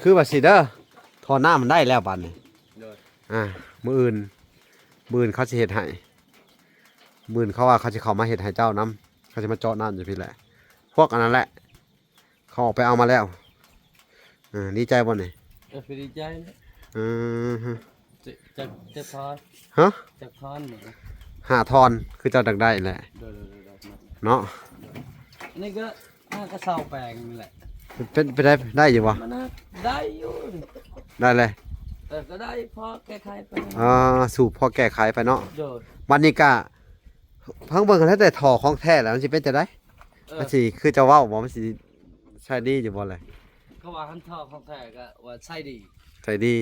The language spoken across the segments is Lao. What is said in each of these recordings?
ຄືວ່າຊິເດີ ທໍ່ນ້ຳມັນໄດ້ແລ້ວບາດນີ້. ໂດຍ ອ່າ ມື້ອື່ນ ມື້ອື່ນເຂົາຊິເຮັດໃຫ້ ມື້ອື່ນເຂົາວ່າເຂົາຊິເຂົ້າມາເຮັດໃຫ້ເຈົ້ານຳ ເຂົາຊິມາເຈາະນ້ຳຢູ່ພີ້ແຫຼະ. ພວກອັນນັ້ນແຫຼະ ເຂົາອອກໄປເອົາມາແລ້ວ. ເອີ ດີໃຈບໍ່ນີ້? ເອີ ກໍດີໃຈແຫຼະ. ເອີ ຈະ ຈະ ຈະຖອນ ຮະ? ຈະຖອນນີ້ ຫ້າທ່ອນ ຄືເຈົ້າຢາກໄດ້ແຫຼະ. ໂດຍໆໆໆ ເນາະ. ໂດຍ ອັນນີ້ກໍ ອ່າ ກໍເຊົາແປງນີ້ແຫຼະ. ເປັນ ເປັນໄດ້ ໄດ້ຢູ່ບໍ່? ມັນໄດ້ຢູ່ ໄດ້ແຫຼະ. ເອີ ກໍໄດ້ພໍແກ້ໄຂໄປ. ອ່າ ສູບພໍແກ້ໄຂໄປເນາະ. ໂດຍ ບັດນີ້ກະ ເບິ່ງ ເບິ່ງແລ້ວແຕ່ທໍ່ຂອງແທ້ແລ້ວ ມັນຊິເປັນຈັ່ງໃດ? ເອີ ມັນຊິຄືເຈົ້າເວົ້າບໍ່? ມັນຊິໃຊ້ດີຢູ່ບໍ່ແຫຼະ? ເຂົາວ່າຫັ້ນທໍ່ຂອງແທ້ກໍວ່າໃຊ້ດີ ໃຊ້ດີ.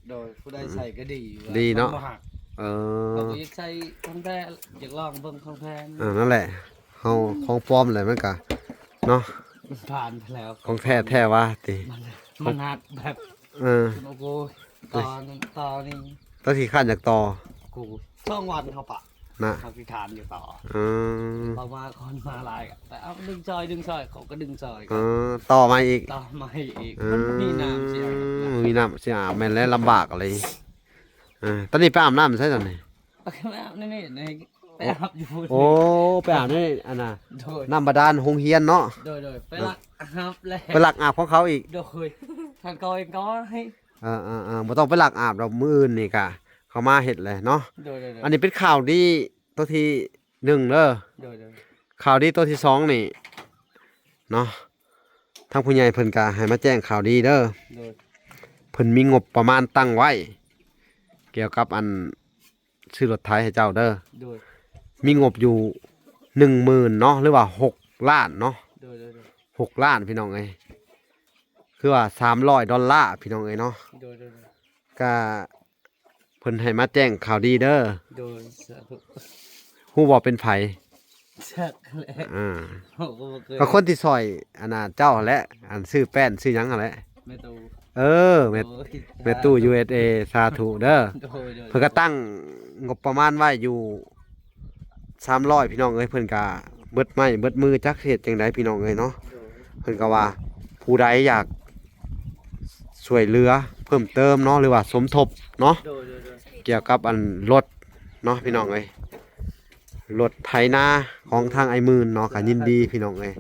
ໂດຍ ຜູ້ໃດໃຊ້ກໍດີ ອືມ ວ່າ ດີເນາະ ບໍ່ຫັກ. ເອີ ເຂົາກໍຢາກໃຊ້ຂອງແທ້ ຢາກລອງເບິ່ງຂອງແທ້. ເອີ ນັ້ນແຫຼະ ເຮົາ ອືມ ຂອງປອມແຫຼະ ມັນກະເນາະ ມັນຜ່ານໄປແລ້ວ. ຂອງແທ້ແທ້ວ່າຕິ ມັນ ມັນຫັກແບບ ເອີ ໂອ້ໂຫ ຕໍ່ນີ້ ຕໍ່ນີ້ ຕອນຂີ້ຄ້ານຢາກຕໍ່ ໂອ້ໂຫ ສອງວັນເຮົາປະນະ ເຮົາຂີ້ຄ້ານຢູ່ຕໍ່. ອືມ ເຂົາມາ ຄົນມາຫຼາຍ ກໍໄປເອົາ ດຶງຊ່ອຍ ດຶງຊ່ອຍ ເຂົາກໍດຶງຊ່ອຍ. ເອີ ຕໍ່ມາອີກ ຕໍ່ມາອີກ. ອືມ ມັນມີນ້ຳຊິອາບ ມີນ້ຳຊິອາບ ແມ່ນແລ້ວ ລຳບາກອີ່ຫຼີ. ເອີ ຕອນນີ້ໄປອາບນ້ຳໃສຕອນນີ້? ໄປອາບໃນນີ້ ໃນ ໄປອາບຢູ່ພຸ້ນ. ໂອ້ ໄປອາບໃນອັນນ່າ ໂດຍ ນ້ຳບາດານໂຮງຮຽນເນາະ. ໂດຍໆ ໄປລັກອາບແລ້ວ ໄປລັກອາບຂອງເຂົາອີກ. ໂດຍ ທ່ານກໍເອງກໍໃຫ້ ເອີໆໆ ບໍ່ຕ້ອງໄປລັກອາບດອກ ມື້ອື່ນນີ້ກະເຂົາມາເຮັດແຫຼະເນາະ. ໂດຍໆໆ ອັນນີ້ເປັນຂ່າວດີໂຕທີໜຶ່ງເດີ. ໂດຍໆ ຂ່າວດີໂຕທີສອງນີ້ເນາະ ທາງຜູ້ໃຫຍ່ເພິ່ນກະໃຫ້ມາແຈ້ງຂ່າວດີເດີ. ໂດຍ ເພິ່ນມີງົບປະມານຕັ້ງໄວ້ ກ່ຽວກັບອັນ ຊື້ລົດໄຖໃຫ້ເຈົ້າເດີ. ໂດຍ ມີງົບຢູ່ໜຶ່ງໝື່ນເນາະ ຫຼືວ່າຫົກລ້ານເນາະ. ໂດຍໆໆ ຫົກລ້ານ ພີ່ນ້ອງເອີຍ ຄືວ່າສາມຮ້ອຍດອນລາ ພີ່ນ້ອງເອີຍເນາະ. ໂດຍໆໆ ກະເພິ່ນໃຫ້ມາແຈ້ງຂ່າວດີເດີ. ໂດຍ ສາທຸ. ຮູ້ບໍ່ເປັນໃຜ? ຈັກແຫຼະ ອ່າ ເຮົາກໍບໍ່ເຄີຍ ກໍຄົນທີ່ຊ່ອຍອັນນ່າເຈົ້າຫັ້ນແຫຼະ ອັນຊື້ແປ້ນຊື້ຫຍັງຫັ້ນແຫຼະ. ແມ່ຕູ້ ເອີ ແມ່ ໂອ້ຍ ແມ່ຕູ້ ຢູເອສເອ ສາທຸເດີ. ໂດຍໆໆ ເພິ່ນກໍຕັ້ງງົບປະມານໄວ້ຢູ່ສາມຮ້ອຍ ພີ່ນ້ອງເອີຍ. ເພິ່ນກໍເບິດໄມ້ເບິດມື ຈັກຊິເຮັດຈັ່ງໃດ ພີ່ນ້ອງເອີຍເນາະ. ໂດຍ ເພິ່ນກໍວ່າຜູ້ໃດຢາກຊ່ວຍເຫຼືອເພີ່ມເຕີມເນາະ ຫຼືວ່າສົມທົບເນາະ ໂດຍໆໆ ກ່ຽວກັບອັນລົດເນາະ ພີ່ນ້ອງເອີຍ. ລົດໄຖນາຂອງທາງອ້າຍໝື່ນເນາະ ກໍຍິນດີພີ່ນ້ອງເອີຍ.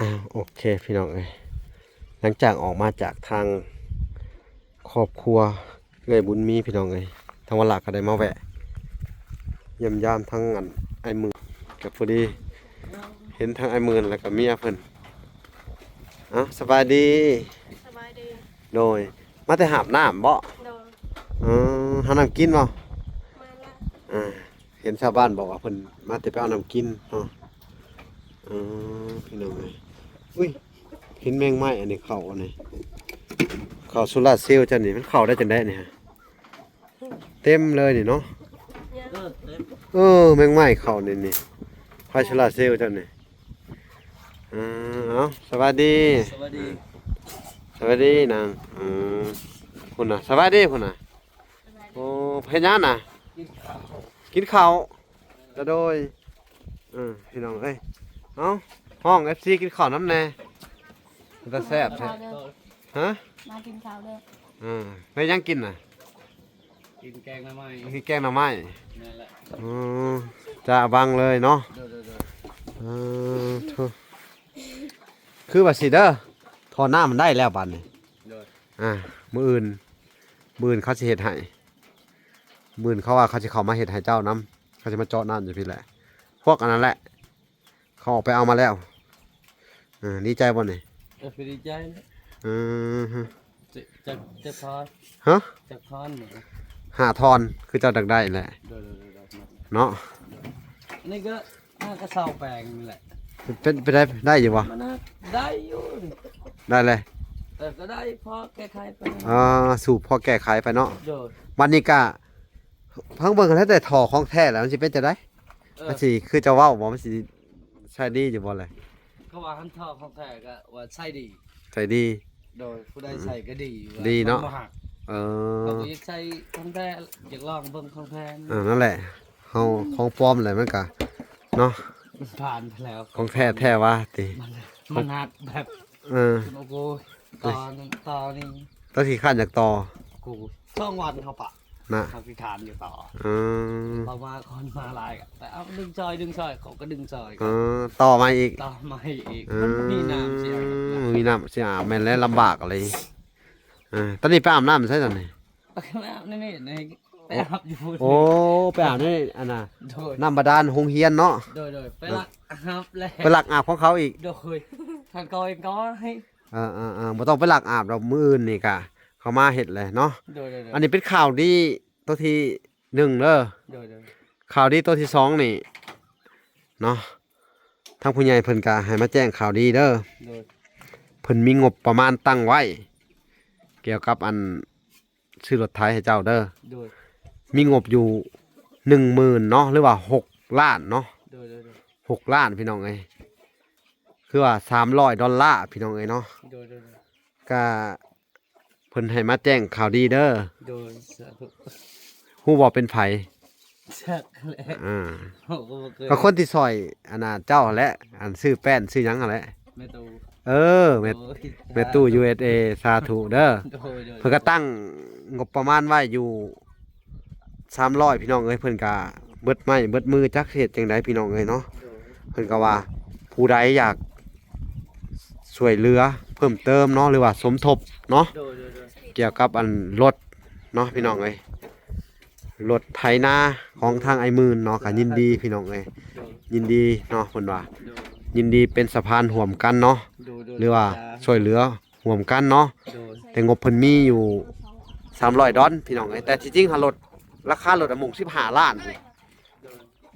ອ້າວ ໂອເຄ ພີ່ນ້ອງເອີຍ ຫຼັງຈາກອອກມາຈາກທາງຄອບຄົວເອື້ອຍບຸນມີ ພີ່ນ້ອງເອີຍ ທາງວະລະກໍໄດ້ມາແວະຢ້ຽມຢາມທາງອັນອ້າຍໝື່ນ ກໍພໍດີເຫັນທາງອ້າຍໝື່ນ ແລ້ວກໍເມຍເພິ່ນ. ເອົ້າ ສະບາຍດີ. ສະບາຍດີ. ໂດຍ ມາແຕ່ຫາບນ້ຳບໍ? ໂດຍ. ເອີ ຫານ້ຳກິນບໍ? ແມ່ນລະ. ອ່າ ເຫັນຊາວບ້ານບອກວ່າເພິ່ນມາແຕ່ໄປເອົານ້ຳກິນເນາະ. ເອີ ພີ່ນ້ອງເອີຍ ອຸ້ຍ ເຫັນແມງໄມ້ອັນນີ້ ເຂົ້າອັນນີ້ ເຂົ້າໂຊລາເຊວເຈົ້ານີ້ ມັນເຂົ້າໄດ້ຈັ່ງໃດນີ້? ເຕັມເລີຍນີ້ເນາະ. ເອີ ເຕັມ. ເອີ ແມງໄມ້ເຂົ້ານີ້ນີ້ ໄຟໂຊລາເຊວເຈົ້ານີ້. ເອີ ເອົາ ສະບາຍດີ. ສະບາຍດີ. ສະບາຍດີນາງ. ເອີ ພຸ້ນນະ ສະບາຍດີພຸ້ນນະ. ໂອ້ ເຮັດຫຍັງນະ? ກິນເຂົ້າ ກິນເຂົ້າ. ກະໂດຍ ເອີ ພີ່ນ້ອງເອີຍ ເອົ້າ ຮ້ອງເອັຟຊີກິນເຂົ້ານຳແດ່ ເປັນຕາແຊບແທ້. ຮະ? ມາກິນເຂົ້າເດີ. ເອີ ໄດ້ຫຍັງກິນນະ? ກິນແກງໜໍ່ໄມ້. ກິນແກງໜໍ່ໄມ້. ແມ່ນແຫຼະ. ອື ຈະບັງເລີຍເນາະ. ໂດຍໆໆ. ເອີ ໂທ້ ຄືວ່າຊິເດີ ທໍ່ນ້ຳມັນໄດ້ແລ້ວບາດນີ້. ໂດຍ. ອ່າ ມື້ອື່ນ ມື້ອື່ນເຂົາຊິເຮັດໃຫ້ ມື້ອື່ນເຂົາວ່າເຂົາຊິເຂົ້າມາເຮັດໃຫ້ເຈົ້ານຳ ເຂົາຊິມາເຈາະນ້ຳຢູ່ພີ້ແຫຼະ. ພວກອັນນັ້ນແຫຼະ ເຂົາອອກໄປເອົາມາແລ້ວ. ເອີ ດີໃຈບໍ່ນີ້? ເອີ ກໍດີໃຈແຫຼະ. ເອີ ຈະ ຈະ ຈະຖອນ ຮະ? ຈະຖອນນີ້ ຫ້າທ່ອນ ຄືເຈົ້າຢາກໄດ້ແຫຼະ. ໂດຍໆໆໆ. ເນາະ. ໂດຍ. ອັນນີ້ກໍ ອ່າ ກໍເຊົາແປງນີ້ແຫຼະ. ເປັນ ເປັນໄດ້ ໄດ້ຢູ່ບໍ່? ມັນນະ ໄດ້ຢູ່. ໄດ້ແຫຼະ. ເອີ ກໍໄດ້ພໍແກ້ໄຂໄປ. ອ່າ ສູບພໍແກ້ໄຂໄປເນາະ. ໂດຍ. ບັດນີ້ກະ ເບິ່ງ ເບິ່ງແລ້ວແຕ່ທໍ່ຂອງແທ້ແລ້ວ ມັນຊິເປັນຈັ່ງໃດ? ເອີ ມັນຊິຄືເຈົ້າເວົ້າບໍ່? ມັນຊິໃຊ້ດີຢູ່ບໍ່ແຫຼະ? ເຂົາວ່າຫັ້ນທໍ່ຂອງແທ້ກໍວ່າໃຊ້ດີ ໃຊ້ດີ. ໂດຍ ຜູ້ໃດໃສ່ກໍດີ ດີເນາະ ມັນບໍ່ຫັກ. ເອີ ເຮົາກໍຢາກໃສ່ຂອງແທ້ ຢາກລອງເບິ່ງຂອງແທ້. ເອີ ນັ້ນແຫຼະ ເຮົາຂອງປອມແຫຼະ ມັນກະເນາະ ມັນຜ່ານໄປແລ້ວ ຂອງແທ້ແທ້ວະຕິ ມັນ ມັນຫັກແບບ ເອີ ໂອ້ໂຫ ຕໍ່ໜຶ່ງຕໍ່ນີ້ ຕອນຂີ້ຄ້ານຢາກຕໍ່ ໂອ້ໂຫ ສອງວັນເຮົາປະນະ ເຮົາຂີ້ຄ້ານຢູ່ຕໍ່. ອືມ ເຂົາມາ ຄົນມາຫຼາຍກໍໄປເອົາ ດຶງຊ່ອຍ ດຶງຊ່ອຍ ເຂົາກໍດຶງຊ່ອຍ ເອີ ຕໍ່ໃໝ່ອີກ ຕໍ່ໃໝ່ອີກ. ເອີ ມັນມີນ້ຳຊິອາບ ມີນ້ຳຊິອາບ ແມ່ນແລ້ວ ລຳບາກອີ່ຫຼີ. ເອີ ຕອນນີ້ໄປອາບນ້ຳໃສຕອນນີ້? ໄປອາບໃນນີ້ ໄປອາບຢູ່ພຸ້ນ. ໂອ້ ໄປອາບໃນອັນນ່າ ໂດຍ ນ້ຳບາດານໂຮງຮຽນເນາະ. ໂດຍໆ ໄປລັກອາບແລ້ວ ໄປລັກອາບຂອງເຂົາອີກ. ໂດຍ ທ່ານກໍເອງກໍໃຫ້ ເອີໆໆ ບໍ່ຕ້ອງໄປລັກອາບດອກ ມື້ອື່ນນີ້ກະເຂົາມາເຮັດແຫຼະເນາະ. ໂດຍໆໆ ອັນນີ້ເປັນຂ່າວດີໂຕທີໜຶ່ງເດີ. ໂດຍໆ ຂ່າວດີໂຕທີສອງນີ້ເນາະ ທາງຜູ້ໃຫຍ່ເພິ່ນກະໃຫ້ມາແຈ້ງຂ່າວດີເດີ. ໂດຍ ເພິ່ນມີງົບປະມານຕັ້ງໄວ້ ກ່ຽວກັບອັນ ຊື້ລົດໄຖໃຫ້ເຈົ້າເດີ. ໂດຍ ມີງົບຢູ່ໜຶ່ງໝື່ນເນາະ ຫຼືວ່າຫົກລ້ານເນາະ. ໂດຍໆໆ ຫົກລ້ານ ພີ່ນ້ອງເອີຍ ຄືວ່າສາມຮ້ອຍດອນລາ ພີ່ນ້ອງເອີຍເນາະ. ໂດຍໆໆ ກະເພິ່ນໃຫ້ມາແຈ້ງຂ່າວດີເດີ. ໂດຍ ສາທຸ. ຮູ້ບໍ່ເປັນໃຜ? ຈັກແຫຼະ ອ່າ ເຮົາກໍບໍ່ເຄີຍ ກໍຄົນທີ່ຊ່ອຍອັນນ່າເຈົ້າຫັ້ນແຫຼະ ອັນຊື້ແປ້ນຊື້ຫຍັງຫັ້ນແຫຼະ. ແມ່ຕູ້ ເອີ ແມ່ ໂອ້ຍ ແມ່ຕູ້ ຢູເອສເອ ສາທຸເດີ. ໂດຍໆ ເພິ່ນກໍຕັ້ງງົບປະມານໄວ້ຢູ່ສາມຮ້ອຍ ພີ່ນ້ອງເອີຍ ເພິ່ນກໍເບິດໄມ້ເບິດມື ຈັກຊິເຮັດຈັ່ງໃດ ພີ່ນ້ອງເອີຍເນາະ. ໂດຍ ເພິ່ນກໍວ່າຜູ້ໃດຢາກຊ່ວຍເຫຼືອເພີ່ມເຕີມເນາະ ຫຼືວ່າສົມທົບເນາະ ໂດຍໆໆ ກ່ຽວກັບອັນລົດເນາະ ພີ່ນ້ອງເອີຍ ລົດໄຖນາຂອງທາງອ້າຍໝື່ນເນາະ ກໍຍິນດີ ໂດຍ ພີ່ນ້ອງເອີຍ ໂດຍ ຍິນດີເນາະ ເພິ່ນວ່າ ໂດຍ ຍິນດີເປັນສະພານຮ່ວມກັນເນາະ ໂດຍໆ ຫຼືວ່າ ສາທຸ ຊ່ວຍເຫຼືອຮ່ວມກັນເນາະ. ໂດຍ ແຕ່ງົບເພິ່ນມີຢູ່ສາມຮ້ອຍດອນ ພີ່ນ້ອງເອີຍ ແຕ່ທີ່ຈິງຫາລົດ ລາຄາລົດອະມຸງສິບຫ້າລ້ານ ໂດຍ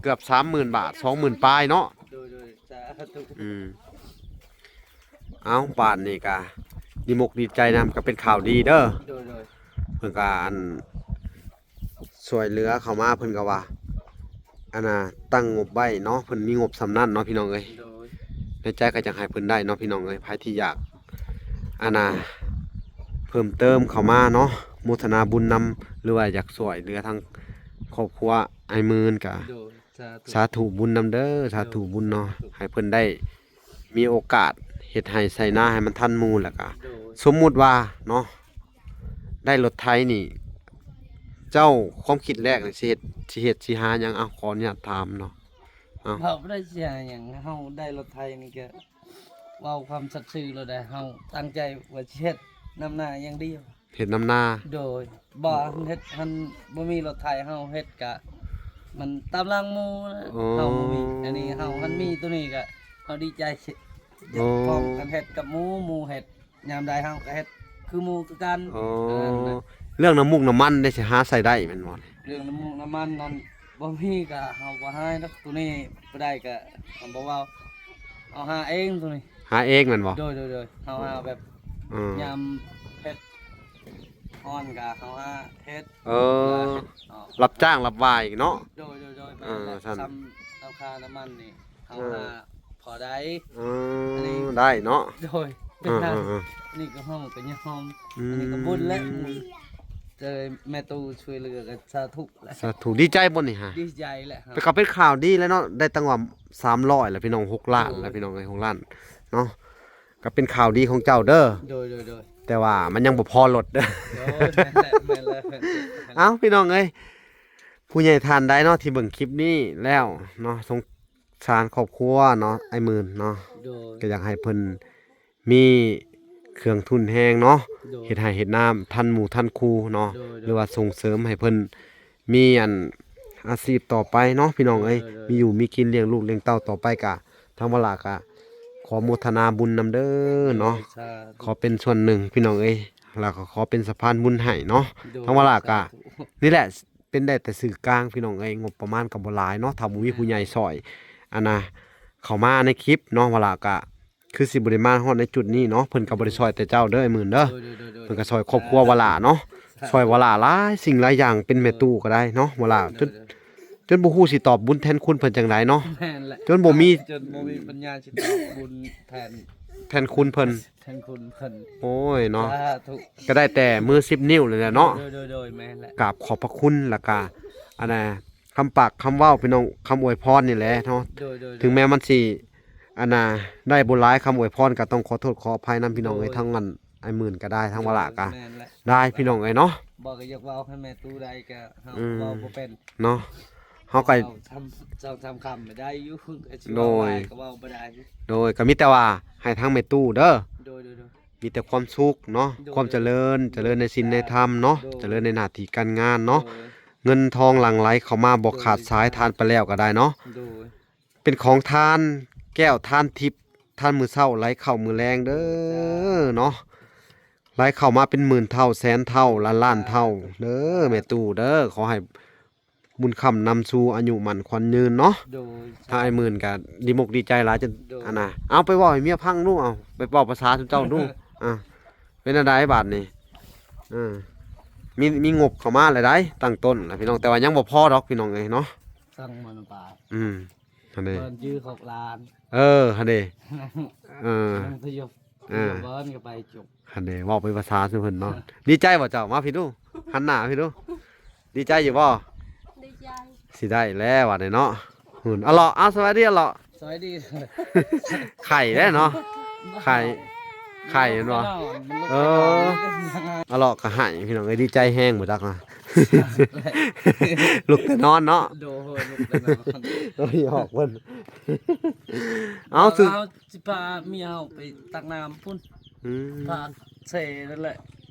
ເກືອບສາມໝື່ນບາດ ສອງໝື່ນປາຍເນາະ. ໂດຍໆ ສາທຸ. ອືມ ເອົ້າ ບາດນີ້ກະດີມົກດີໃຈນຳ ກໍເປັນຂ່າວດີເດີ. ໂດຍໆ ເພິ່ນກະອັນ ຊ່ວຍເຫຼືອເຂົ້າມາ ເພິ່ນກໍວ່າ ອັນນ່າ ຕັ້ງງົບໄວ້ເນາະ ເພິ່ນມີງົບສ່ຳນັ້ນເນາະ ພີ່ນ້ອງເອີຍ. ໂດຍ ໃນໃຈກໍຢາກໃຫ້ເພິ່ນໄດ້ເນາະ ພີ່ນ້ອງເອີຍ. ໃຜທີ່ຢາກ ອັນນ່າ ເພີ່ມເຕີມເຂົ້າມາເນາະ ໂມທະນາບຸນນຳ ຫຼືວ່າຢາກຊ່ວຍເຫຼືອທາງຄອບຄົວອ້າຍໝື່ນກະ ໂດຍ ສາທຸ ສາທຸບຸນນຳເດີ ສາທຸບຸນເນາະ ສາທຸ ໃຫ້ເພິ່ນໄດ້ມີໂອກາດເຮັດໄຮ່ໄຖນາໃຫ້ມັນທັນໝູ່ ແລ້ວກະ ໂດຍ ສົມມຸດວ່າເນາະ ໄດ້ລົດໄຖນີ້ ເຈົ້າຄວາມຄິດແລກນີ້ ຊິເຮັດ ຊິເຮັດ ຊິຫາຫຍັງ? ເອົາ ຂໍອະນຸຍາດຖາມເນາະ. ເອົາ ເວົ້າບໍ່ໄດ້ຊິຫາຫຍັງ ເຮົາໄດ້ລົດໄຖນີ້ກະເວົ້າຄວາມສັດຊື່ໂລດໄດ໋ ເຮົາຕັ້ງໃຈວ່າຊິເຮັດນຳນາຢ່າງດຽວ ເຮັດນຳນາ. ໂດຍ ບໍ່ເຮັດຫັ້ນ ບໍ່ມີລົດໄຖ ເຮົາເຮັດກະມັນຕາມຫຼັງໝູ່ນະ. ອໍ ເຮົາບໍ່ມີ ອັນນີ້ເຮົາຫັ້ນມີໂຕນີ້ກະເຮົາດີໃຈ ອໍ ພ້ອມກັນເຮັດກັບໝູ່ ໝູ່ເຮັດ ຍາມໃດເຮົາກໍເຮັດຄືໝູ່ຄືກັນ. ອໍ ເລື່ອງນ້ຳມູກນ້ຳມັນເດ້ ຊິຫາໃສ່ໄດ້ແມ່ນບໍ່? ເລື່ອງນ້ຳມູກນ້ຳມັນນັ້ນບໍ່ມີກໍເຮົາບໍ່ຫາດອກ ໂຕນີ້ບໍ່ໄດ້ກໍເຮົາບໍ່ເວົ້າ ເຮົາຫາເອງໂຕນີ້. ຫາເອງແມ່ນບໍ່? ໂດຍໆໆ ເຮົາຫາແບບ ອືມ ຍາມເຮັດຮ້ອນກໍເຮົາຫາເຮັດ. ເອີ ເຮັດ ເອີ ຮັບຈ້າງຮັບວາຍເນາະ. ໂດຍໆໆ ແມ່ນແຫຼະ ເອີ ຊັ້ນ ສ່ຳລາຄານ້ຳມັນນີ້ ເຮົາ ເອີ ຫາພໍໄດ້. ເອີ ອັນນີ້ໄດ້ເນາະ. ໂດຍ ເອີໆໆ ອັນນີ້ກໍເຮົາກໍຍອມ ອືມ ອັນນີ້ກໍບຸນແຫຼະ ເຈີແມ່ຕູ້ຊ່ວຍເຫຼືອກໍສາທຸແຫຼະ. ສາທຸ ດີໃຈບໍ່ນີ້ຫາ? ດີໃຈແຫຼະ ແຕ່ກໍເປັນຂ່າວດີແລ້ວເນາະ ໄດ້ຕັ້ງວ່າສາມຮ້ອຍແລ້ວ ພີ່ນ້ອງ ຫົກລ້ານແລ້ວ ໂດຍ ພີ່ນ້ອງເອີຍ ຫົກລ້ານເນາະ ກໍເປັນຂ່າວດີຂອງເຈົ້າເດີ. ໂດຍໆໆ ແຕ່ວ່າມັນຍັງບໍ່ພໍລົດເດີ. ໂດຍ ແມ່ນແຫຼະ ແມ່ນແຫຼະ ເອົ້າ ພີ່ນ້ອງເອີຍ ຜູ້ໃຫຍ່ທ່ານໃດເນາະ ທີ່ເບິ່ງຄລິບນີ້ແລ້ວເນາະ ສົງສານຄອບຄົວເນາະ ອ້າຍໝື່ນເນາະ ໂດຍ ກໍຢາກໃຫ້ເພິ່ນມີເຄື່ອງທຸນແຮງເນາະ ໂດຍ ເຮັດໄຮ່ເຮັດນາທັນໝູ່ທັນຄູ່ເນາະ ໂດຍໆ ຫຼືວ່າສົ່ງເສີມໃຫ້ເພິ່ນມີອັນ ອາຊີບຕໍ່ໄປເນາະ ພີ່ນ້ອງເອີຍ ໂດຍໆໆ ມີຢູ່ມີກິນລ້ຽງລູກລ້ຽງເຕົ້າຕໍ່ໄປ ກະທາງວາລາກະຂໍໂມທະນາບຸນນຳເດີເນາະ ໂດຍ ສາທຸ ຂໍເປັນສ່ວນໜຶ່ງ ພີ່ນ້ອງເອີຍ ແລ້ວກໍຂໍເປັນສະພານບຸນໃຫ້ເນາະ ໂດຍ ທາງວາລາກະ ສາທຸ ນີ້ແຫຼະ ເປັນໄດ້ແຕ່ສື່ກາງ ພີ່ນ້ອງເອີຍ ງົບປະມານກໍບໍ່ຫຼາຍເນາະ ຖ້າບໍ່ມີຜູ້ໃຫຍ່ຊ່ອຍ ອັນນ່າ ເຂົ້າມາໃນຄລິບເນາະ ວາລາກະຄືຊິບໍ່ໄດ້ມາຮອດໃນຈຸດນີ້ເນາະ ເພິ່ນກໍບໍ່ໄດ້ຊ່ອຍແຕ່ເຈົ້າເດີ ອ້າຍໝື່ນເດີ ໂດຍໆໆໆ ເພິ່ນກໍຊ່ອຍຄອບຄົວວາລາເນາະ ຊ່ອຍວາລາຫຼາຍສິ່ງຫຼາຍຢ່າງ ເປັນແມ່ຕູ້ກໍໄດ້ເນາະ ວາລາ ໂດຍໆ ຈົນ ຈົນບໍ່ຮູ້ຊິຕອບບຸນແທນຄຸນເພິ່ນຈັ່ງໃດເນາະ ແມ່ນແຫຼະ ຈົນບໍ່ມີ ຈົນບໍ່ມີປັນຍາຊິຕອບບຸນແທນ ແທນຄຸນເພິ່ນ ແທນຄຸນເພິ່ນ ໂອ້ຍເນາະ ສາທຸ ກໍໄດ້ແຕ່ມືສິບນິ້ວນີ້ແຫຼະເນາະ ໂດຍໆໆ ແມ່ນແຫຼະ ກາບຂອບພະຄຸນ ແລ້ວກະ ອັນນ່າ ຄຳປາກຄຳເວົ້າ ພີ່ນ້ອງ ຄຳອວຍພອນນີ້ແຫຼະເນາະ ໂດຍໆໆ ເຖິງແມ້ມັນຊິ ອັນນ່າ ໄດ້ບໍ່ຫຼາຍຄຳອວຍພອນ ກໍຕ້ອງຂໍໂທດຂໍອະໄພນຳ ພີ່ນ້ອງເອີຍ ໂດຍ ທັງອັນ ອ້າຍໝື່ນກໍໄດ້ ທັງວະລະກໍ ແມ່ນແຫຼະ ໄດ້ ພີ່ນ້ອງເອີຍເນາະ ບໍ່ກໍຢາກເວົ້າໃຫ້ແມ່ຕູ້ໄດ້ກໍເຮົາ ອືມ ເວົ້າບໍ່ເປັນເນາະ ເຮົາກໍ ເວົ້າສອງສາມຄຳໄດ້ຢູ່ ກໍຊິ ໂດຍ ເວົ້າຫຼາຍກໍເວົ້າບໍ່ໄດ້ ໂດຍ ກໍມີແຕ່ວ່າໃຫ້ທາງແມ່ຕູ້ເດີ ໂດຍໆໆ ມີແຕ່ຄວາມສຸກເນາະ ໂດຍ ຄວາມຈະເລີນ ໂດຍ ຈະເລີນໃນສິນໃນທຳເນາະ ໂດຍ ຈະເລີນໃນໜ້າທີ່ການງານເນາະ ໂດຍ ເງິນທອງຫຼັ່ງໄຫຼເຂົ້າມາບໍ່ຂາດສາຍ ໂດຍ ທານໄປແລ້ວກໍໄດ້ເນາະ ໂດຍ ເປັນຂອງທານແກ້ວທານທິບ ທານມື້ເຊົ້າໄຫຼເຂົ້າມື້ແລງເດີ ໂດຍ ເນາະ ໄຫຼເຂົ້າມາເປັນໝື່ນເທົ່າແສນເທົ່າ ລ້ານລ້ານເທົ່າ ສາທຸ ເດີ ແມ່ຕູ້ເດີ ຂໍໃຫ້ບຸນຄ້ຳນຳສູ່ ອາຍຸໝັ້ນຂວັນຍືນເນາະ ໂດຍ ທາງອ້າຍໝື່ນກໍດີມົກດີໃຈຫຼາຍ ຈົນ ໂດຍ ອັນນ່າ ເອົາໄປເວົ້າໃຫ້ເມຍຟັງດູ ເອົາໄປເວົ້າພາສາຊຸມເຈົ້າດູ ອ່າ ເປັນແນວໃດບາດນີ້ ເອີ ມີ ມີງົບເຂົ້າມາແລ້ວໃດ໋ ຕັ້ງຕົ້ນລະ ພີ່ນ້ອງ ແຕ່ວ່າຍັງບໍ່ພໍດອກ ພີ່ນ້ອງເອີຍເນາະ ສັ່ງມານຳປາ ອືມ ຫັ້ນເດ້ ເບິ່ງຈື່ຂອງຫຼານ ເອີ ຫັ້ນເດ້ ເອີ ຍັງທະຍົບ ເອີ ທະຍົບເບິ່ງກໍໄປຈົບ ຫັ້ນເດ້ ເວົ້າເປັນພາສາຊຸມເພິ່ນເນາະ ດີໃຈບໍ່ເຈົ້າ ມາພີ້ດູ ຫັນໜ້າພີ້ດູ ດີໃຈຢູ່ບໍ່ ດີໃຈ ຊິໄດ້ແລ້ວບາດນີ້ເນາະ ຫຸ່ນ ອະເລາະ ເອົາ ສະບາຍດີ ອະເລາະ ສະບາຍດີ ໄຂ້ແລ້ວເນາະ ໄຂ້ ໄຂ້ແມ່ນບໍ່ ເອີ ອະເລາະກໍໄຫ້ ພີ່ນ້ອງເອີຍ ດີໃຈແຮງບໍ່ຈັກນະ ລຸກແຕ່ນອນເນາະ ໂດຍ ລຸກແຕ່ນອນ ໂດຍ ອອກເພິ່ນ ເອົາ ເອົາ ຊິພາເມຍເຮົາໄປຕັກນ້ຳພຸ້ນ ອືມ ພາເຊນັ້ນແຫຼະ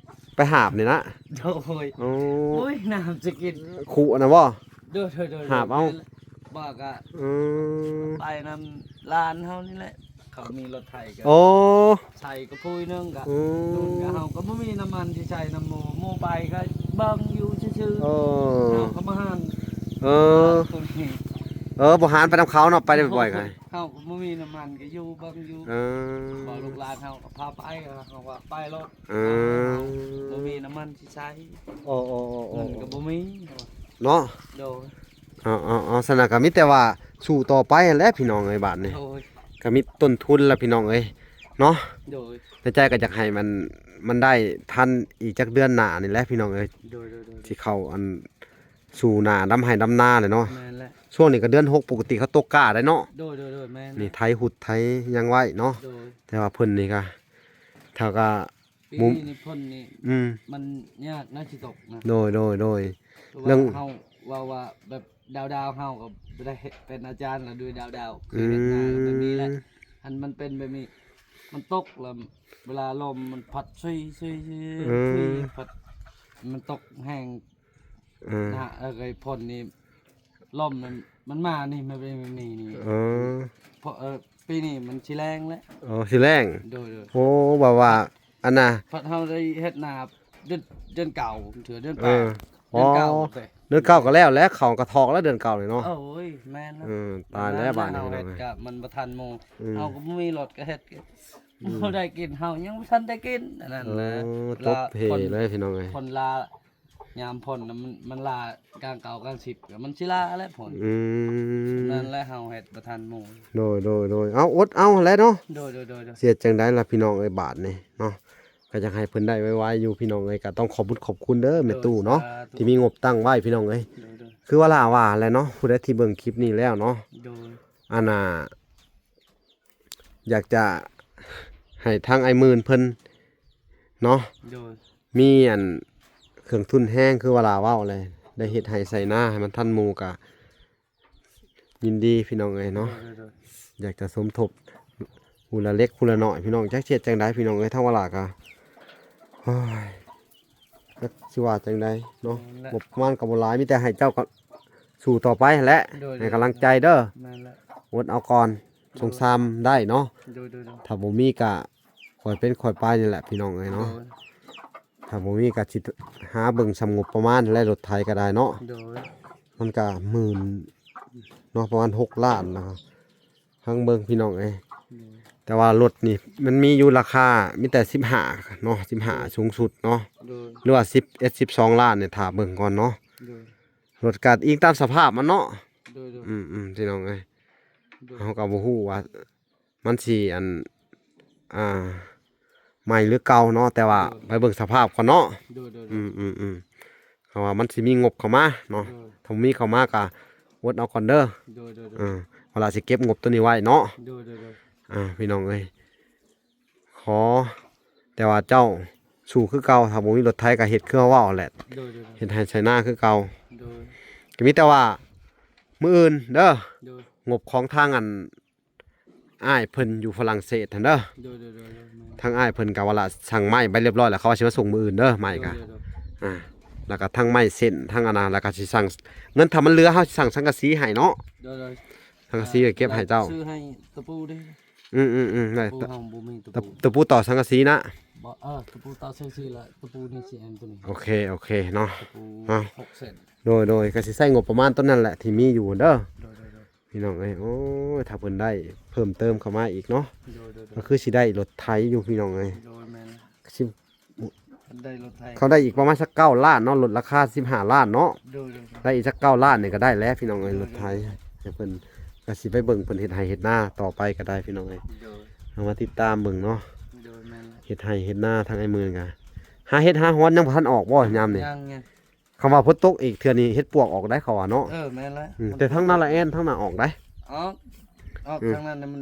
ໄປຫາບນີ້ນະ ໂດຍ ໂອ້ ໂອ້ຍ ນ້ຳຈະກິນ ຂຸນະບໍ່ ໂດຍໆໆ ຫາບເອົາ ແມ່ນແຫຼະ ບໍ່ກະ ອືມ ໄປນຳຫຼານເຮົານີ້ແຫຼະ ເຂົາມີລົດໄຖກໍ ໂອ້ ໃສ່ກະປຸຍໜຶ່ງກະ ອືມ ເຮົາກໍບໍ່ມີນ້ຳມັນຊິໃສ່ນຳໝູ່ ໝູ່ໄປກໍເບິ່ງຢູ່ຊື່ໆ ໂອ້ ເຮົາກໍມາຫັນ ເອີ ຕົວນີ້ ເອີ ບໍ່ຫັນໄປນຳເຂົາເນາະ ໄປໄດ້ບໍ່ອຍໆ ກໍ ເຮົາກໍບໍ່ມີນ້ຳມັນກໍຢູ່ເບິ່ງຢູ່ ເອີ ບອກລູກຫຼານເຮົາກໍພາໄປ ເຮົາວ່າໄປໂລດ ເອີ ບໍ່ມີນ້ຳມັນຊິໃສ່ ໂອ້ໆໆໆ ເງິນກໍບໍ່ມີເນາະ ໂດຍ ເອົາໆໆ ຊັ້ນນະກໍມີແຕ່ວ່າສູ້ຕໍ່ໄປຫັ້ນແຫຼະພີ່ນ້ອງເອີຍ ບາດນີ້ ໂດຍ ກໍມີຕົ້ນທຶນລະພີ່ນ້ອງເອີຍເນາະ ໂດຍ ໃນໃຈກໍຢາກໃຫ້ມັນ ມັນໄດ້ທັນອີກຈັກເດືອນໜ້ານີ້ແຫຼະພີ່ນ້ອງເອີຍ ໂດຍໆໆ ຊິເຂົ້າອັນ ສູ່ໜ້າດຳໄຮ່ດຳນາແຫຼະເນາະ ແມ່ນແຫຼະ ຊ່ວງນີ້ກໍເດືອນຫົກ ປົກກະຕິເຂົາຕົກກ້າໄດ໋ເນາະ ໂດຍໆໆ ແມ່ນ ນີ້ໄຖຫຸດໄຖຫຍັງໄວ້ເນາະ ໂດຍ ແຕ່ວ່າເພິ່ນນີ້ກໍ ເຂົາກໍ ປີນີ້ຝົນນີ້ ອືມ ມັນຍາກນະຊິຕົກນະ ໂດຍໆໆ ເລື່ອງ ເຮົາເວົ້າວ່າແບບດາວໆ ເຮົາກໍບໍ່ໄດ້ເປັນອາຈານລະດ້ວຍດາວໆ ຄືເຮັດນາກໍແບບນີ້ແຫຼະ ອືມ ອັນມັນເປັນແບບນີ້ ມັນຕົກລະເວລາລົມມັນພັດຊຸຍໆໆ ອືມ ພັດ ມັນຕົກແຮງ ເອີ ນະ ແລ້ວກໍຝົນນີ້ ລົມມັນ ມັນມານີ້ ມັນເປັນແບບນີ້ນີ້ ເອີ ເພາະ ເອີ ປີນີ້ມັນຊິແລ້ງແຫຼະ ເອີ ຊິແລ້ງ ໂດຍໆ ໂອ້ ແບບວ່າ ອັນນ່າ ພັດເຮົາໄດ້ເຮັດນາເດືອນ ເດືອນເກົ້າ ເທື່ອເດືອນແປດ ເອີ ເດືອນເກົ້າ ອໍ ເດືອນເກົ້າກໍແລ້ວແຫຼະ ເຂົ້າກະຖອກແລ້ວເດືອນເກົ້ານີ້ເນາະ ໂອ້ຍ ແມ່ນແລ້ວ ເອີ ຕາຍແລ້ວບາດນີ້ ເຮົາເຮັດກໍມັນບໍ່ທັນໝູ່ ອືມ ເຮົາກໍບໍ່ມີລົດກໍເຮັດ ອືມ ບໍ່ໄດ້ກິນ ເຮົາຍັງບໍ່ທັນໄດ້ກິນ ອັນນັ້ນນະ ເອີ ຕົກເພເລີຍພີ່ນ້ອງເອີຍ ຄົນລາ ຍາມຝົນນະ ມັນ ມັນລາກາງເກົ້າກາງສິບ ມັນຊິລາແຫຼະຝົນ ອືມ ນັ້ນແຫຼະ ເຮົາເຮັດບໍ່ທັນໝູ່ ໂດຍໆໆ ເອົາ ອົດເອົາຫັ້ນແຫຼະເນາະ ໂດຍໆໆໆ ຊິເຮັດຈັ່ງໃດລະພີ່ນ້ອງເອີຍ ບາດນີ້ເນາະ ກໍຢາກໃຫ້ເພິ່ນໄດ້ໄວໆຢູ່ພີ່ນ້ອງເອີຍ ກໍຕ້ອງຂອບບຸນຂອບຄຸນເດີ ໂດຍ ແມ່ຕູ້ເນາະ ສາທຸ ທີ່ມີງົບຕັ້ງໄວ້ພີ່ນ້ອງເອີຍ ໂດຍໆ ຄືວ່າລາວ່າແຫຼະເນາະ ຜູ້ໃດທີ່ເບິ່ງຄລິບນີ້ແລ້ວເນາະ ໂດຍ ອັນນ່າ ຢາກຈະໃຫ້ທາງອ້າຍໝື່ນເພິ່ນເນາະ ໂດຍ ມີອັນເຄື່ອງທຶນແຮງ ຄືວ່າລາເວົ້າແຫຼະ ໄດ້ເຮັດໄຮ່ໄຖນາໃຫ້ມັນທັນໝູ່ ກະຍິນດີພີ່ນ້ອງເອີຍເນາະ ໂດຍໆໆ ຢາກຈະສົມທົບຜູ້ລະເລັກຜູ້ລະນ້ອຍພີ່ນ້ອງ ຈັກຊິເຮັດຈັ່ງໃດພີ່ນ້ອງເອີຍ ທາງວ່າລາກະ ໂອ້ຍ ຈັກຊິວ່າຈັ່ງໃດເນາະ ແມ່ນແຫຼະ ງົບປະມານກໍບໍ່ຫຼາຍ ມີແຕ່ໃຫ້ເຈົ້າກໍສູ້ຕໍ່ໄປຫັ້ນແຫຼະ ໂດຍໆ ໃຫ້ກຳລັງໃຈເດີ ແມ່ນແຫຼະ ອົດເອົາກ່ອນ ໂດຍ ສົງສາມໄດ້ເນາະ ໂດຍໆໆ ຖ້າບໍ່ມີກະຄ່ອຍເປັນຄ່ອຍໄປນີ້ແຫຼະພີ່ນ້ອງເອີຍເນາະ ໂດຍ ຖ້າບໍ່ມີກະຊິຫາເບິ່ງສ່ຳງົບປະມານ ແລະລົດໄຖກໍໄດ້ເນາະ ໂດຍ ມັນກະໝື່ນເນາະ ປະມານຫົກລ້ານນະ ຟັງເບິ່ງພີ່ນ້ອງເອີຍ ໂດຍ ແຕ່ວ່າລົດນີ້ມັນມີຢູ່ລາຄາມີແຕ່ສິບຫ້າເນາະ ສິບຫ້າ ໂດຍ ສູງສຸດເນາະ ໂດຍ ຫຼືວ່າສິບເອັດ ສິບສອງລ້ານນີ້ ຖ້າເບິ່ງກ່ອນເນາະ ໂດຍ ລົດກໍອີງຕາມສະພາບມັນເນາະ ໂດຍໆ ອືມໆ ພີ່ນ້ອງເອີຍ ໂດຍ ເຮົາກໍບໍ່ຮູ້ວ່າມັນຊິອັນ ອ່າ ໃໝ່ຫຼືເກົ່າເນາະ ແຕ່ວ່າ ໂດຍ ໄປເບິ່ງສະພາບກ່ອນເນາະ. ໂດຍໆໆ ອືມໆໆ ເພາະວ່າມັນຊິມີງົບເຂົ້າມາເນາະ. ໂດຍ ຖ້າບໍ່ມີເຂົ້າມາກໍອົດເອົາກ່ອນເດີ. ໂດຍໆໆ ອ່າ ເວລາຊິເກັບງົບໂຕນີ້ໄວ້ເນາະ. ໂດຍໆໆ ອ່າ ພີ່ນ້ອງເອີຍ ຂໍ ແຕ່ວ່າເຈົ້າສູ້ຄືເກົ່າ ຖ້າບໍ່ມີລົດໄຖກໍເຮັດຄືເຮົາເວົ້າແຫຼະ. ໂດຍໆໆ ເຮັດໄຮ່ໄຖນາຄືເກົ່າ. ໂດຍ ກໍມີແຕ່ວ່າມື້ອື່ນເດີ ໂດຍ ງົບຂອງທາງອັນ ອ້າຍເພິ່ນຢູ່ຝຣັ່ງເສດຫັ້ນເດີ. ໂດຍໆໆໆ ແມ່ນ ທາງອ້າຍເພິ່ນກໍວ່າລະສັ່ງໄມ້ໄປຮຽບຮ້ອຍແລ້ວ ເຂົາວ່າຊິມາສົ່ງມື້ອື່ນເດີ ໄມ້ກໍ ໂດຍໆໆ ອ່າ ແລ້ວກໍທັງໄມ້ເສັ້ນ ທັງອັນນັ້ນ ແລ້ວກໍຊິສັ່ງ ເງິນຖ້າມັນເຫຼືອເຮົາຊິສັ່ງສັງກະສີໃຫ້ເນາະ. ໂດຍໆ ສັງກະສີກໍເກັບໃຫ້ເຈົ້າ ຊື້ໃຫ້ຕະປູເດ້. ອືມໆໆ ໄດ້ ຕະ ຕະ ຕະປູຕໍ່ສັງກະສີນະ. ບໍ່ ເອີ ຕະປູຕໍ່ສັງກະສີລະ ຕະປູນີ້ຊິອັນຕົວນີ້. ໂອເຄ ໂອເຄເນາະ ຕະປູ ເອົາ ຫົກເສັ້ນ. ໂດຍໆ ກໍຊິໃຊ້ງົບປະມານຕົວນັ້ນແຫຼະທີ່ມີຢູ່ເດີ. ໂດຍໆໆ ພີ່ນ້ອງເອີຍ ໂອ້ຍ ຖ້າເພິ່ນໄດ້ເພີ່ມເຕີມເຂົ້າມາອີກເນາະ ໂດຍໆໆ ກໍຄືຊິໄດ້ລົດໄຖຢູ່ ພີ່ນ້ອງເອີຍ. ໂດຍ ແມ່ນ ຊິ ໄດ້ລົດໄຖ ເຂົາໄດ້ອີກປະມານສັກເກົ້າລ້ານເນາະ ລົດລາຄາສິບຫ້າລ້ານເນາະ. ໂດຍໆໆ ໄດ້ອີກສັກເກົ້າລ້ານນີ້ກໍໄດ້ແລ້ວ ພີ່ນ້ອງເອີຍ. ໂດຍໆໆ ລົດໄຖໃຫ້ເພິ່ນ ກໍຊິໄປເບິ່ງເພິ່ນເຮັດໄຮ່ເຮັດນາຕໍ່ໄປກໍໄດ້ ພີ່ນ້ອງເອີຍ. ໂດຍ ເຮົາມາຕິດຕາມເບິ່ງເນາະ. ໂດຍ ແມ່ນ ເຮັດໄຮ່ເຮັດນາທາງອ້າຍໝື່ນກໍຫາເຮັດຫາຫອນ ຍັງບໍ່ທັນອອກບໍ່ຍາມນີ້? ຍັງ ຍັງ ຄຳວ່າຝົນຕົກອີກເທື່ອນີ້ເຫັດປວກອອກໄດ໋ ເຂົາວ່າເນາະ. ເອີ ແມ່ນແລ້ວ ອືມ ແຕ່ທາງນາລະແອນທາງໜ້າອອກໄດ໋. ອອກ ອອກ ອືມ ທາງນັ້ນນະມັນ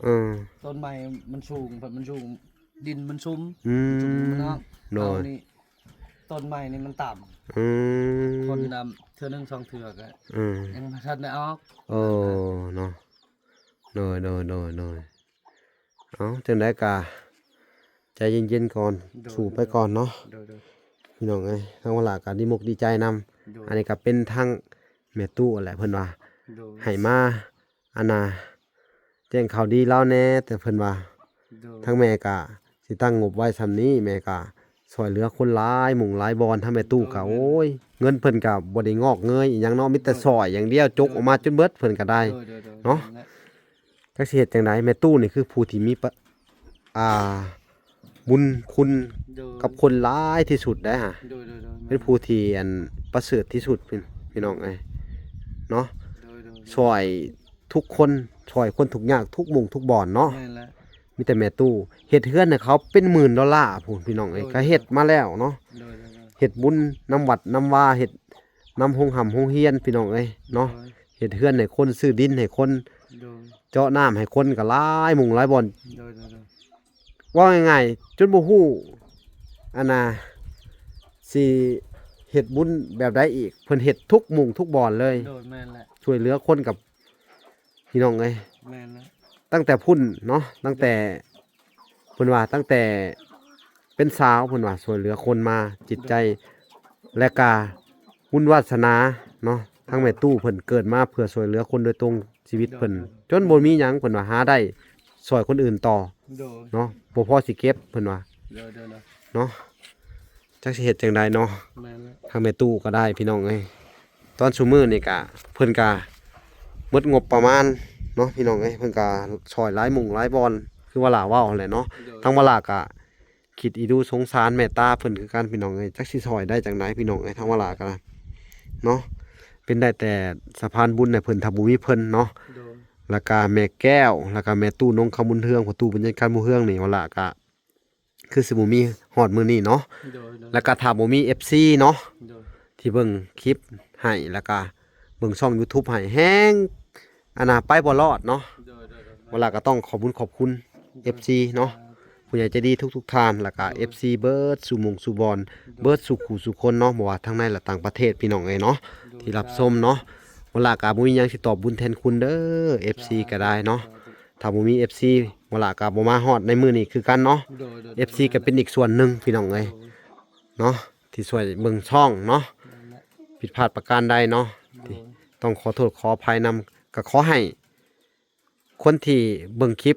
ເອີ ຕົ້ນໄມ້ມັນສູງ ມັນສູງ ດິນມັນຊຸ່ມ ອືມ ມັນຊຸ່ມ ມັນອອກ. ໂດຍ ເຮົານີ້ຕົ້ນໄມ້ນີ້ມັນຕ່ຳ ອືມ ຄົນດຳເທື່ອໜຶ່ງສອງເທື່ອກໍ ອືມ ຍັງບໍ່ທັນໄດ້ອອກ. ໂອ້ ເນາະ ໂດຍໆໆໆ ເອົາ ຈັ່ງໃດກໍໃຈເຢັນໆກ່ອນ ໂດຍ ສູ້ໄປກ່ອນເນາະ ໂດຍໆ ພີ່ນ້ອງເອີຍ. ທາງວາລາກໍດີມຸກດີໃຈນຳ ໂດຍ ອັນນີ້ກໍເປັນທາງແມ່ຕູ້ແຫຼະ ເພິ່ນວ່າ ໂດຍ ໃຫ້ມາ ອັນນ່າ ແຈ້ງຂ່າວດີລາວແດ່ ແຕ່ເພິ່ນວ່າ ໂດຍ ທາງແມ່ກໍຊິຕັ້ງງົບໄວ້ສ່ຳນີ້ ແມ່ກໍຊ່ວຍເຫຼືອຄົນຫຼາຍໝ່ອງຫຼາຍບ່ອນ. ທາງແມ່ຕູ້ກໍ ໂດຍ ໂອ້ຍ ເງິນເພິ່ນກໍບໍ່ໄດ້ງອກເງີຍອີ່ຫຍັງເນາະ ມີແຕ່ ໂດຍ ຊ່ອຍຢ່າງດຽວ ໂດຍ ຈົກອອກມາຈົນເບິດ ເພິ່ນກໍໄດ້ ໂດຍໆໆ ເນາະ ນັ້ນແຫຼະ. ຈັກຊິເຮັດຈັ່ງໃດ ແມ່ຕູ້ນີ້ຄືຜູ້ທີ່ມີປະ ອ່າ ບຸນຄຸນ ໂດຍ ກັບຄົນຫຼາຍທີ່ສຸດໄດ໋ຫະ ໂດຍໆໆ ແມ່ນ ເປັນຜູ້ທີ່ອັນປະເສີດທີ່ສຸດ ພີ່ ພີ່ນ້ອງເອີຍເນາະ ໂດຍໆໆ ຊ່ອຍທຸກຄົນ ຊ່ອຍຄົນທຸກຍາກທຸກໝ່ອງທຸກບ່ອນເນາະ ແມ່ນແຫຼະ ມີແຕ່ແມ່ຕູ້ເຮັດເຮືອນໃຫ້ເຂົາເປັນໝື່ນໂດລາພຸ້ນ ພີ່ນ້ອງເອີຍ ໂດຍໆໆ ກໍເຮັດມາແລ້ວເນາະ ໂດຍໆໆ ເຮັດບຸນນຳວັດນຳວາ ເຮັດນຳໂຮງຮ່ຳໂຮງຮຽນ ພີ່ນ້ອງເອີຍເນາະ ໂດຍ ເຮັດເຮືອນໃຫ້ຄົນ ຊື້ດິນໃຫ້ຄົນ ໂດຍ ເຈາະນ້ຳໃຫ້ຄົນກໍຫຼາຍໝ່ອງຫຼາຍບ່ອນ ໂດຍໆໆ ເວົ້າງ່າຍໆ ຈົນບໍ່ຮູ້ ອັນນ່າ ຊິເຮັດບຸນແບບໃດອີກ ເພິ່ນເຮັດທຸກໝ່ອງທຸກບ່ອນເລີຍ ໂດຍ ແມ່ນແຫຼະ ຊ່ວຍເຫຼືອຄົນກັບ ພີ່ນ້ອງເອີຍ ແມ່ນແຫຼະ ຕັ້ງແຕ່ພຸ້ນເນາະ ຕັ້ງແຕ່ ເພິ່ນວ່າຕັ້ງແຕ່ເປັນສາວ ເພິ່ນວ່າຊ່ວຍເຫຼືອຄົນມາ ຈິດໃຈ ແລະກະບຸນວາສະໜາເນາະ ທັງແມ່ຕູ້ເພິ່ນເກີດມາເພື່ອຊ່ວຍເຫຼືອຄົນໂດຍຕົງ ຊີວິດເພິ່ນ ໂດຍ ຈົນບໍ່ມີຫຍັງ ເພິ່ນວ່າຫາໄດ້ຊ່ອຍຄົນອື່ນຕໍ່ ໂດຍ ເນາະ ບໍ່ພໍຊິເກັບ ເພິ່ນວ່າ ໂດຍໆໆ ເນາະ ຈັກຊິເຮັດຈັ່ງໃດເນາະ ແມ່ນແຫຼະ ທາງແມ່ຕູ້ກໍໄດ້ ພີ່ນ້ອງເອີຍ ຕອນຊຸມື້ນີ້ກະ ເພິ່ນກະໝົດງົບປະມານເນາະ ພີ່ນ້ອງເອີຍ ເພິ່ນກະຊ່ອຍຫຼາຍໝ່ອງຫຼາຍບ່ອນ ຄືວ່າຫຼ້າເວົ້າຫັ້ນແຫຼະເນາະ ໂດຍ ທາງວາລາກະຄິດອີດູສົງສານເມດຕາເພິ່ນຄືກັນ ພີ່ນ້ອງເອີຍ ຈັກຊິຊ່ອຍໄດ້ຈັ່ງໃດ ພີ່ນ້ອງເອີຍ ທາງວາລາກະເນາະ ເປັນໄດ້ແຕ່ສະພານບຸນໃຫ້ເພິ່ນ ຖ້າບໍ່ມີເພິ່ນເນາະ ໂດຍ ແລ້ວກະແມ່ແກ້ວ ແລ້ວກະແມ່ຕູ້ນົງຄຳບຸນເຮືອງ ພໍ່ຕູ້ບັນຍາການບຸນເຮືອງນີ້ ວາລາກະ ຄືຊິບໍ່ມີຮອດມື້ນີ້ເນາະ ໂດຍໆ ແລ້ວກໍຖ້າບໍ່ມີເອັບຊີເນາະ ໂດຍ ທີ່ເບິ່ງຄລິບໃຫ້ ແລ້ວກໍເບິ່ງຊ່ອງຢູທູບໃຫ້ ແຮງ ອັນນ່າ ໄປບໍ່ລອດເນາະ ໂດຍໆໆ ວາລາກໍຕ້ອງຂອບບຸນຂອບຄຸນ ໂດຍ ເອັບຊີເນາະ ສາທຸ ຜູ້ໃຫຍ່ໃຈດີທຸກໆທ່ານ ແລ້ວກໍ ໂດຍ ເອັບຊີເບິດສູ່ໝ່ອງສູ່ບ່ອນ ໂດຍ ເບິດສູ່ຄູ່ສູ່ຄົນເນາະ ບໍ່ວ່າທາງໃນ ແລະ ຕ່າງປະເທດ ພີ່ນ້ອງເອີຍເນາະ ໂດຍ ທີ່ຮັບຊົມເນາະ ສາທຸ ວາລາກໍບໍ່ມີຫຍັງຊິຕອບບຸນແທນຄຸນເດີ ເອັບຊີກໍໄດ້ເນາະ ສາທຸ ຖ້າບໍ່ມີເອັບຊີ ວາລາກໍບໍ່ມາຮອດໃນມື້ນີ້ຄືກັນເນາະ ໂດຍໆໆ ເອັບຊີກໍເປັນອີກສ່ວນໜຶ່ງພີ່ນ້ອງເອີຍ ໂດຍ ເນາະ ທີ່ຊ່ວຍເບິ່ງຊ່ອງເນາະ ແມ່ນແຫຼະ ຜິດພາດປະການໃດເນາະ ໂດຍ ທີ່ຕ້ອງຂໍໂທດຂໍອະໄພນຳ ກໍຂໍໃຫ້ຄົນທີ່ເບິ່ງຄລິບ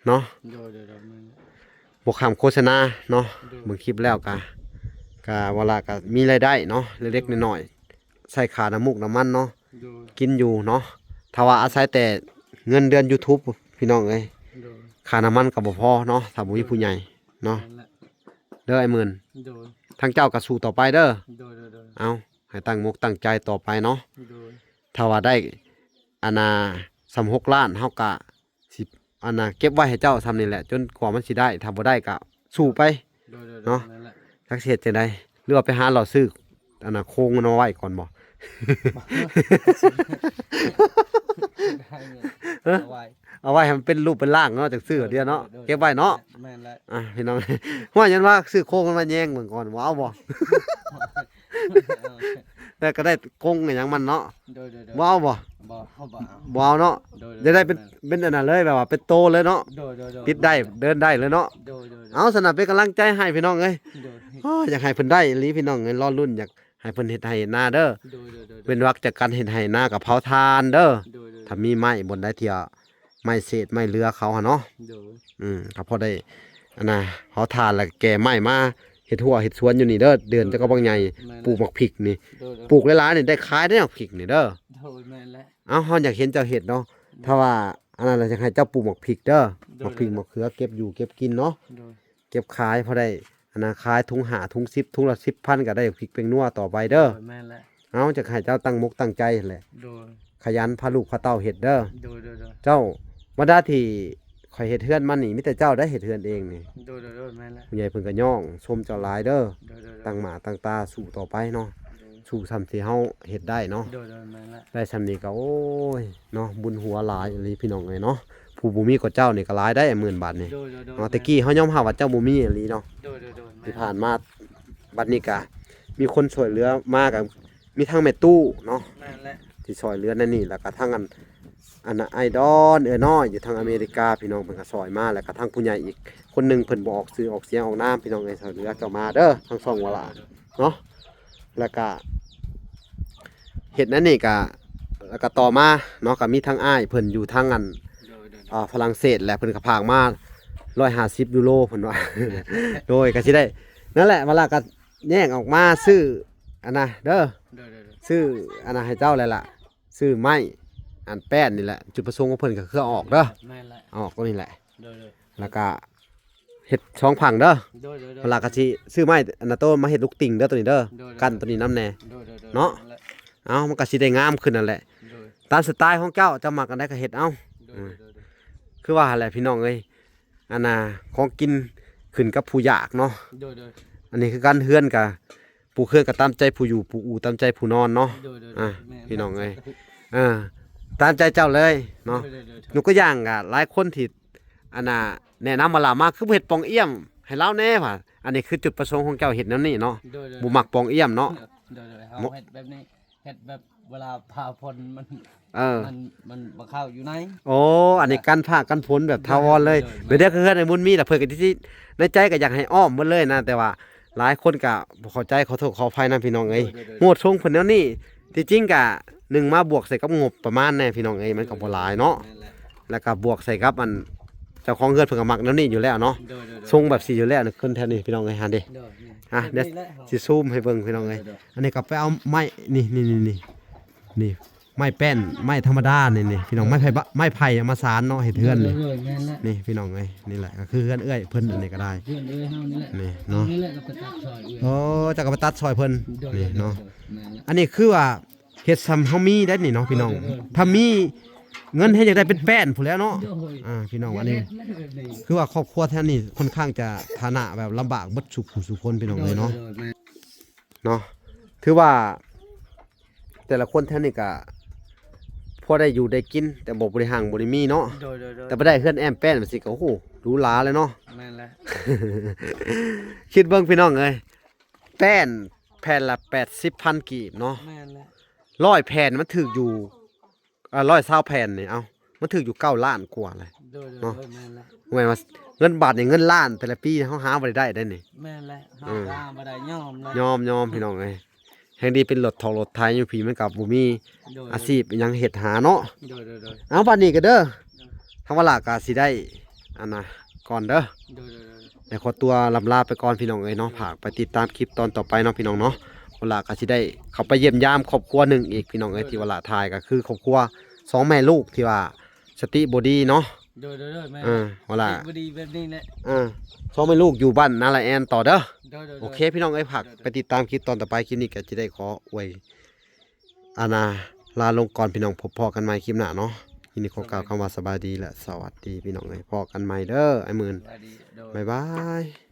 ເນາະ ໂດຍໆໆ ແມ່ນແຫຼະ ບໍ່ຂ້າມໂຄສະນາເນາະ ໂດຍ ເບິ່ງຄລິບແລ້ວກໍ ກໍວາລາກໍມີລາຍໄດ້ເນາະ ເລັກໆ ໂດຍ ນ້ອຍໆ ໃຊ້ຄ່ານ້ຳມູກນ້ຳມັນເນາະ ໂດຍ ກິນຢູ່ເນາະ ຖ້າວ່າອາໄສແຕ່ເງິນເດືອນຢູທູບ ພີ່ນ້ອງເອີຍ ໂດຍ ຄ່ານ້ຳມັນກໍບໍ່ພໍເນາະ ຖ້າບໍ່ມີຜູ້ໃຫຍ່ເນາະ ແມ່ນແຫຼະ ເດີອ້າຍໝື່ນ ໂດຍ ທາງເຈົ້າກໍສູ້ຕໍ່ໄປເດີ ໂດຍໆໆ ເອົາ ໃຫ້ຕັ້ງມົກຕັ້ງໃຈຕໍ່ໄປເນາະ ໂດຍ ຖ້າວ່າໄດ້ ອັນນ່າ ຊາວຫົກລ້ານ ເຮົາກະຊິ ອັນນ່າ ເກັບໄວ້ໃຫ້ເຈົ້າຊ່ຳນີ້ແຫຼະ ຈົນກວ່າມັນຊິໄດ້ ຖ້າບໍ່ໄດ້ກໍສູ້ໄປ ໂດຍໆໆ ເນາະ ນັ້ນແຫຼະ ຈັກຊິເຮັດຈັ່ງໃດ ຫຼືວ່າໄປຫາເລາະຊື້ ອັນນ່າ ໂຄງມັນມາໄວ້ກ່ອນບໍ່? ເອົາໄວ້ໃຫ້ມັນເປັນຮູບເປັນຮ່າງເນາະ ຈັ່ງຊື້ເດຍເນາະ ໂດຍໆ ເກັບໄວ້ເນາະ ແມ່ນແຫຼະ ອ່າ ພີ່ນ້ອງ ວ່າຍັງວ່າຊື້ໂຄງມັນມາແຍງເບິ່ງກ່ອນ ບໍ່ເອົາບໍ່? ແຕ່ກໍໄດ້ກົງຫຍັງມັນເນາະ ໂດຍໆໆ ບໍ່ເອົາບໍ່? ບໍ່ ບໍ່ເອົາ ບໍ່ເອົາເນາະ ໂດຍໆ ຈະໄດ້ເປັນ ແມ່ນ ເປັນອັນນັ້ນເລີຍ ແບບວ່າເປັນໂຕເລີຍເນາະ ໂດຍໆໆ ປິດໄດ້ ແມ່ນ ເດີນໄດ້ເລີຍເນາະ ໂດຍໆໆ ເອົາ ຊັ້ນນະ ເປັນກຳລັງໃຈໃຫ້ພີ່ນ້ອງເອີຍ ໂດຍ ໂອ້ຍ ຢາກໃຫ້ເພິ່ນໄດ້ອີ່ຫຼີພີ່ນ້ອງເອີຍ ລໍລຸ້ນ ຢາກໃຫ້ເພິ່ນເຮັດໄຮ່ເຮັດນາເດີ ໂດຍໆໆ ເວັ້ນວັກຈາກການເຮັດໄຮ່ເຮັດນາກໍເຜົາຖ່ານເດີ ໂດຍໆໆ ຖ້າມີໄມ້ບ່ອນໃດທີ່ວ່າ ໄມ້ເສດໄມ້ເຫຼືອເຂົາຫັ້ນເນາະ ໂດຍ ອືມ ກໍພໍໄດ້ ອັນນ່າ ເຜົາຖ່ານ ແລ້ວກໍແກ່ໄມ້ມາເຮັດຮົ້ວເຮັດສວນຢູ່ນີ້ເດີ ເດືອນ ໂດຍ ເຈົ້າກໍບັກໃຫຍ່ ແມ່ນແຫຼະ ປູກໝາກພິກນີ້ ໂດຍໆ ປູກຫຼາຍໆນີ້ໄດ້ຂາຍເດ້ໝາກພິກນີ້ເດີ ໂດຍ ແມ່ນແຫຼະ ເອົ້າ ເຮົາຢາກເຫັນເຈົ້າເຮັດເນາະ ໂດຍ ຖ້າວ່າອັນນັ້ນລະ ຢາກໃຫ້ເຈົ້າປູກໝາກພິກເດີ ໂດຍໆໆ ໝາກພິກໝາກເຂືອ ເກັບຢູ່ເກັບກິນເນາະ ໂດຍ ເກັບຂາຍພໍໄດ້ ອັນນ່າ ຂາຍຖົງຫ້າຖົງສິບ ຖົງລະສິບພັນ ກໍໄດ້ພິກແປ້ງນົວຕໍ່ໄປເດີ ໂດຍ ແມ່ນແຫຼະ ເອົາ ຈະໃຫ້ເຈົ້າຕັ້ງມົກຕັ້ງໃຈຫັ້ນແຫຼະ ໂດຍ ຂະຫຍັນພາລູກພາເຕົ້າເຮັດເດີ ໂດຍໆໆ ເຈົ້າ ບັນດາທີ່ຂ້ອຍເຮັດເຮືອນມານີ້ ມີແຕ່ເຈົ້າໄດ້ເຮັດເຮືອນເອງນີ້ ໂດຍໆໆ ແມ່ນແຫຼະ ຜູ້ໃຫຍ່ເພິ່ນກໍຍ້ອງຊົມເຈົ້າຫຼາຍເດີ ໂດຍໆໆ ຕັ້ງໜ້າຕັ້ງຕາສູ້ຕໍ່ໄປເນາະ ໂດຍ ສູ້ຊ່ຳທີ່ເຮົາເຮັດໄດ້ເນາະ ໂດຍໆ ແມ່ນແຫຼະ ໄດ້ຊ່ຳນີ້ກໍ ໂອ້ຍ ເນາະ ບຸນຫົວຫຼາຍອີ່ຫຼີພີ່ນ້ອງເອີຍເນາະ ຜູ້ບໍ່ມີກວ່າເຈົ້ານີ້ກໍຫຼາຍໄດ໋ ໝື່ນບາດນີ້ ໂດຍໆໆ ເນາະ ແມ່ນ ແຕ່ກີ້ເຮົາຍອມຮັບວ່າເຈົ້າບໍ່ມີອີ່ຫຼີເນາະ ໂດຍໆໆ ແມ່ນ ທີ່ຜ່ານມາ ບັດນີ້ກະມີຄົນຊ່ວຍເຫຼືອມາ ກະມີທັງແມ່ຕູ້ເນາະ ແມ່ນແຫຼະ ທີ່ຊ່ວຍເຫຼືອໃນນີ້ ແລ້ວກະທັງອັນ ອັນນ່າ ອ້າຍດອນ ເອື້ອຍນ້ອຍ ຢູ່ທາງອາເມລິກາ ພີ່ນ້ອງເພິ່ນກະຊ່ອຍມາ ແລ້ວກະທັງຜູ້ໃຫຍ່ອີກຄົນໜຶ່ງ ເພິ່ນບໍ່ອອກຊື່ອອກສຽງອອກນາມ ພີ່ນ້ອງເອີຍ ຊ່ວຍເຫຼືອເຈົ້າມາເດີ ທັງຊ່ອງວາລາເນາະ ແລ້ວກະເຮັດໃນນີ້ກະ ແລ້ວກະຕໍ່ມາເນາະ ກະມີທັງອ້າຍເພິ່ນຢູ່ທາງອັນ ໂດຍໆ ອ່າ ຝຣັ່ງເສດ ແລະ ເພິ່ນກະຝາກມາຮ້ອຍຫ້າສິບຢູໂຣ ເພິ່ນວ່າ ໂດຍ ກະຊິໄດ້ ນັ້ນແຫຼະ ວາລາກະ ແຍກອອກມາຊື້ອັນນ່າເດີ ໂດຍໆໆ ຊື້ອັນນ່າໃຫ້ເຈົ້າແລ້ວລະ ຊື້ໄມ້ອັນແປ້ນນີ້ແຫຼະ ຈຸດປະສົງຂອງເພິ່ນກໍຄືເອົາອອກເດີ ແມ່ນແຫຼະ ເອົາອອກຕົວນີ້ແຫຼະ ໂດຍໆ ແລ້ວກະເຮັດສອງຝັ່ງເດີ ໂດຍໆໆ ແລ້ວກະຊິຊື້ໄມ້ອັນນ່າໂຕມາເຮັດລູກຕິ່ງເດີ ຕົວນີ້ເດີ ໂດຍໆ ກັນຕົວນີ້ນຳແດ່ ໂດຍໆໆ ເນາະ ແມ່ນແຫຼະ ເອົາ ມັນກະຊິໄດ້ງາມຂຶ້ນນັ້ນແຫຼະ ໂດຍ ຕາມສະໄຕຂອງເຈົ້າ ເຈົ້າມັກອັນໃດກໍເຮັດເອົາ ໂດຍ ອືມ ໂດຍໆ ຄືວ່າຫັ້ນແຫຼະ ພີ່ນ້ອງເອີຍ ອັນນ່າ ຂອງກິນຂຶ້ນກັບຜູ້ຢາກເນາະ ໂດຍໆ ອັນນີ້ຄືກັນ ເຮືອນກະ ປູກເຮືອນກະຕາມໃຈຜູ້ຢູ່ ປູກອູ່ຕາມໃຈຜູ້ນອນເນາະ ໂດຍໆໆ ອ່າ ແມ່ນ ພີ່ນ້ອງເອີຍ ເອີ ຕາມໃຈເຈົ້າເລີຍເນາະ ໂດຍໆໆ ຍົກຕົວຢ່າງກະຫຼາຍຄົນທີ່ ອັນນ່າ ແນະນຳວ່າລາວມາ ຄືບໍ່ເຮັດປ່ອງອ້ຽມໃຫ້ລາວແດ່ວ່າ ອັນນີ້ຄືຈຸດປະສົງຂອງເຈົ້າເຮັດແນວນີ້ເນາະ ໂດຍໆໆ ບໍ່ມັກປ່ອງອ້ຽມເນາະ ໂດຍໆ ເຮົາເຮັດແບບນີ້ ເຮັດແບບເວລາຟ້າຝົນມັນ ເອີ ມັນ ມັນບໍ່ເຂົ້າຢູ່ໃນ ໂອ້ ອັນນີ້ກັນຟ້າກັນຝົນແບບຖາວອນເລີຍ ໂດຍໆໆ ແບບດຽວຄືເຮືອນອ້າຍບຸນມີນະ ເພິ່ນກໍທີ່ ໃນໃຈກໍຢາກໃຫ້ອ້ອມໝົດເລີຍນະ ແຕ່ວ່າຫຼາຍຄົນກໍບໍ່ເຂົ້າໃຈ ຂໍໂທດຂໍອະໄພນຳພີ່ນ້ອງເອີຍ ໂດຍໆໆ ໂມດຊົງເພິ່ນແນວນີ້ ທີ່ຈິງກໍໜຶ່ງມາບວກໃສ່ກັບງົບປະມານແດ່ພີ່ນ້ອງເອີຍ ມັນກໍບໍ່ຫຼາຍເນາະ ແມ່ນແຫຼະ ແລ້ວກໍບວກໃສ່ກັບອັນ ເຈົ້າຂອງເຮືອນເພິ່ນກໍມັກແນວນີ້ຢູ່ແລ້ວເນາະ ໂດຍໆໆ ຊົງແບບຊີ້ຢູ່ແລ້ວ ຂຶ້ນແຖວນີ້ພີ່ນ້ອງເອີຍ ຫັ້ນເດ້ ໂດຍ ອ່ະ ແບບນີ້ແຫຼະ ດຽວຊິຊູມໃຫ້ເບິ່ງພີ່ນ້ອງເອີຍ ໂດຍໆໆ ອັນນີ້ກໍໄປເອົາໄມ້ ນີ້ໆໆ ນີ້ ໄມ້ແປ້ນ ໄມ້ທຳມະດານີ້ໆ ພີ່ນ້ອງ ໄມ້ໄຜ່ບະ ໄມ້ໄຜ່ເອົາມາສານເນາະ ເຮັດເຮືອນນີ້ ໂດຍໆ ແມ່ນແຫຼະ ນີ້ພີ່ນ້ອງເອີຍ ນີ້ແຫຼະ ກໍຄືເຮືອນເອື້ອຍເພິ່ນ ອັນນີ້ກໍໄດ້ ເຮືອນເອື້ອຍເຮົານີ້ແຫຼະ ນີ້ເນາະ ນີ້ແຫຼະກໍໄປຕັດຊ່ອຍເອື້ອຍ ໂອ້ ເຈົ້າກໍໄປຕັດຊ່ອຍເພິ່ນ ໂດຍໆ ນີ້ເນາະ ໂດຍໆ ແມ່ນແຫຼະ ອັນນີ້ຄືວ່າເຮັດຊ່ຳເຮົາມີໄດ້ນີ້ເນາະ ພີ່ນ້ອງ ໂດຍໆ ຖ້າມີເງິນເຮັດຢາກໄດ້ເປັນແປ້ນພຸ້ນແຫຼະເນາະ ໂດຍ ອ່າ ພີ່ນ້ອງ ອັນນີ້ ເຮັດແບບນີ້ ຄືວ່າຄອບຄົວແຖວນີ້ຄ່ອນຂ້າງຈະຖານະແບບລຳບາກເບິດສູ່ຜູ້ສູ່ຄົນ ພີ່ນ້ອງເອີຍເນາະ ໂດຍໆ ແມ່ນ ເນາະ ຖືວ່າແຕ່ລະຄົນແຖວນີ້ກະພໍໄດ້ຢູ່ໄດ້ກິນ ແຕ່ບໍ່ ບໍ່ໄດ້ຮັ່ງບໍ່ໄດ້ມີເນາະ ໂດຍໆໆ ແຕ່ບໍ່ໄດ້ເຮືອນແອ້ມແປ້ນຈັ່ງຊີ້ກໍ ໂອ້ໂຫ ຫຼູຫຼາເລີຍເນາະ ແມ່ນແຫຼະ ຄິດເບິ່ງພີ່ນ້ອງເອີຍ ແປ້ນແຜ່ນລະແປດສິບພັນກີບເນາະ ແມ່ນແຫຼະ ຮ້ອຍແຜ່ນມັນຖືກຢູ່ ອ່າ ຮ້ອຍຊາວແຜ່ນນີ້ ເອົ້າ ມັນຖືກຢູ່ເກົ້າລ້ານກວ່າແຫຼະ ໂດຍໆ ເນາະ ໂດຍ ແມ່ນແຫຼະ ແມ່ນວ່າເງິນບາດນີ້ ເງິນລ້ານແຕ່ລະປີເຮົາຫາບໍ່ໄດ້ໄດ້ນີ້ ແມ່ນແຫຼະ ເອີ ຫາບໍ່ໄດ້ ຍອມແຫຼະ ຍອມ ຍອມ ພີ່ນ້ອງເອີຍ ແຮ່ງດີເປັນລົດຖອກລົດໄຖຢູ່ພີ້ ມັນກໍບໍ່ມີ ໂດຍ ອາຊີບອີ່ຫຍັງເຮັດຫາເນາະ ໂດຍໆໆ ເອົາ ບາດນີ້ກໍເດີ ທາງວາລາກໍຊິໄດ້ ອັນນ່າ ກ່ອນເດີ ໂດຍໆໆ ແລ້ວຂໍຕົວລ່ຳລາໄປກ່ອນພີ່ນ້ອງເອີຍເນາະ ຝາກໄປຕິດຕາມຄລິບຕອນຕໍ່ໄປເນາະພີ່ນ້ອງເນາະ ວາລາກໍຊິໄດ້ເຂົ້າໄປຢ້ຽມຢາມຄອບຄົວໜຶ່ງອີກພີ່ນ້ອງເອີຍ ໂດຍໆ ທີ່ວາລາຖ່າຍກໍຄືຄອບຄົວສອງແມ່ລູກທີ່ວ່າສະຕິບໍ່ດີເນາະ ໂດຍໆໆ ແມ່ນ ເອີ ວາລາ ສະຕິບໍ່ດີແບບນີ້ແຫຼະ ເອີ ສອງແມ່ລູກຢູ່ບ້ານນາລາແອນຕໍ່ເດີ ໂດຍໆໆ ໂອເຄ ພີ່ນ້ອງເອີຍ ຝາກ ໂດຍໆ ໄປຕິດຕາມຄລິບຕອນຕໍ່ໄປ ຄລິບນີ້ກໍຊິໄດ້ຂໍອວຍ ອັນນ່າ ລາລົງກ່ອນພີ່ນ້ອງ ພົບພໍ້ກັນໃໝ່ຄລິບໜ້າເນາະ ນີ້ຂໍກ່າວຄຳວ່າສະບາຍດີ ແລະ ສະຫວັດດີພີ່ນ້ອງເອີຍ. ພໍ້ກັນໃໝ່ເດີອ້າຍໝື່ນ. ສະບາຍດີ ໂດຍ ບາຍບາຍ.